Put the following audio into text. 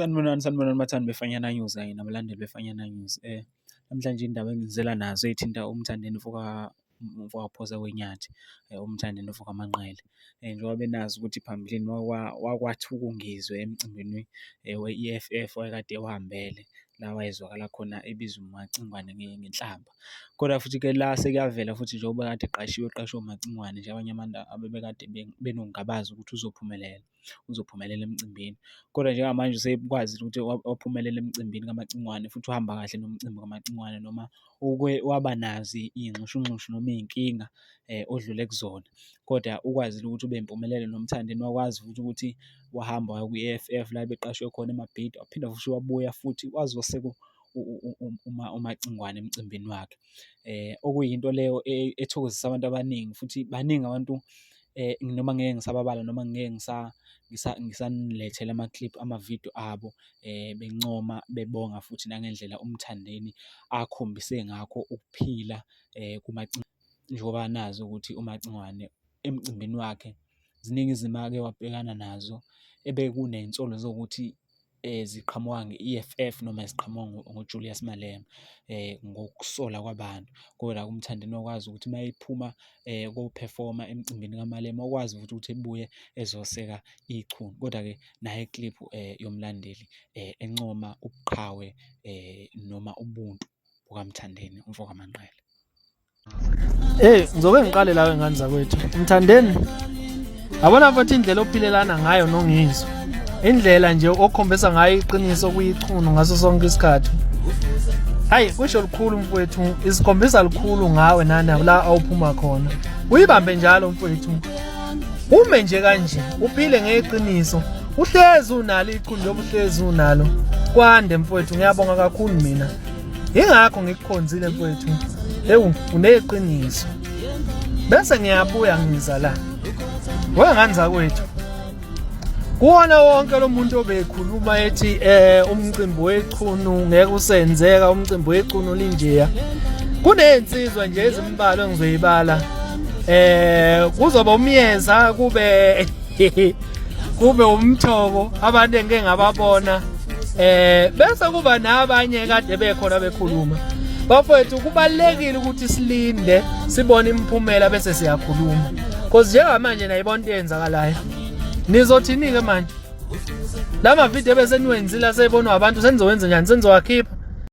Sanibonani, sanibonani bathandi beFanyana News kanye nabalandeli beFanyana News. Namhlanje iy'ndaba engizela nazo ey'thinta uMthandeni mfoka Phosa Wenyathi, uMthandeni mfoka Manqele. Njengoba benazi ukuthi phambilini wakwathuka uNgizwe emcimbini we-E_F_F owayekade ewuhambele, la wayezwakala khona ebiza uMacingwane ngenhlamba. Kodwa futhi-ke la sekuyavela futhi njengoba kade eqashiwe, eqashwe uMacingwane nje abanye abantu abebekade benokungabaza ukuthi uzophumelela. Uzophumelela emcimbini. Kodwa njengamanje usekwazile ukuthi waphumelela emcimbini kaMacingwane futhi uhamba kahle nomcimbi kaMacingwane noma uke waba nazo iy'nxushunxushu noma iy'nkinga odlule kuzona, kodwa ukwazile ukuthi ube impumelelo noMthandeni wakwazi futhi ukuthi wahamba waya kwi-E_F_F la ebeqashwe khona eMabhida, waphinda futhi wabuya futhi wazoseka uMacingwane emcimbini wakhe. Okuyinto leyo ethokozisa abantu abaningi futhi baningi abantu noma ngeke ngisababala noma ngeke ngisanilethela ama-clip amavidiyo abo bencoma bebonga futhi nangendlela uMthandeni akhombise ngakho ukuphila njengoba nazi ukuthi uMacingwane emcimbini wakhe ziningi izimo ake wabhekana nazo ebekuney'nsolo zokuthi ziqhamuka nge-E_F_F noma ziqhamuka ngoJulius Malema ngokusola kwabantu. Kodwa uMthandeni wakwazi ukuthi uma ephuma kophefoma emcimbini kaMalema wakwazi futhi ukuthi ebuye ezoseka iChunu. Kodwa-ke nayi ikliphu yomlandeli encoma ubuqhawe noma ubuntu bukaMthandeni umfo kaManqele. Hey, ngizoke ngiqale la wengane zakwethu. Mthandeni. Yabona mfowethu indlela ophilelana ngayo nongizwe. Indlela nje okhombisa ngayo iqiniso kuyichunu ngaso sonke isikhathi. Hayi kusho lukhulu mfowethu, isikhombisa lukhulu ngawe nana la awuphuma khona. Uyibambe njalo mfowethu. Ume nje kanje, uphile ngeqiniso. Uhlezi unalo ichunu njengoba uhlezi unalo. Kwande mfowethu, ngiyabonga kakhulu mina. Ingakho ngikukhonzile mfowethu. Ewu uneqiniso. Bese ngiyabuya ngiza la. Wengane zakwethu. Kuwona wonke lo muntu obekhuluma ethi eh umcimbi wechunu ngeke usenzeka umcimbi wechunu linjeya. Kunezinsizwa nje ezimbalwa engizoyibala. Eh kuzoba umyeza kube kube umthoko abantu engike ngababona eh bese kuba nabanye kade bekhona bekhuluma bafowethu kubalekile ukuthi silinde sibone imiphumela bese siyakhuluma because njengamanje nayibona into eyenzakalayo nizothini ke manje lama video bese niwenzile asebonwa abantu senizowenza njani senizowakhipha.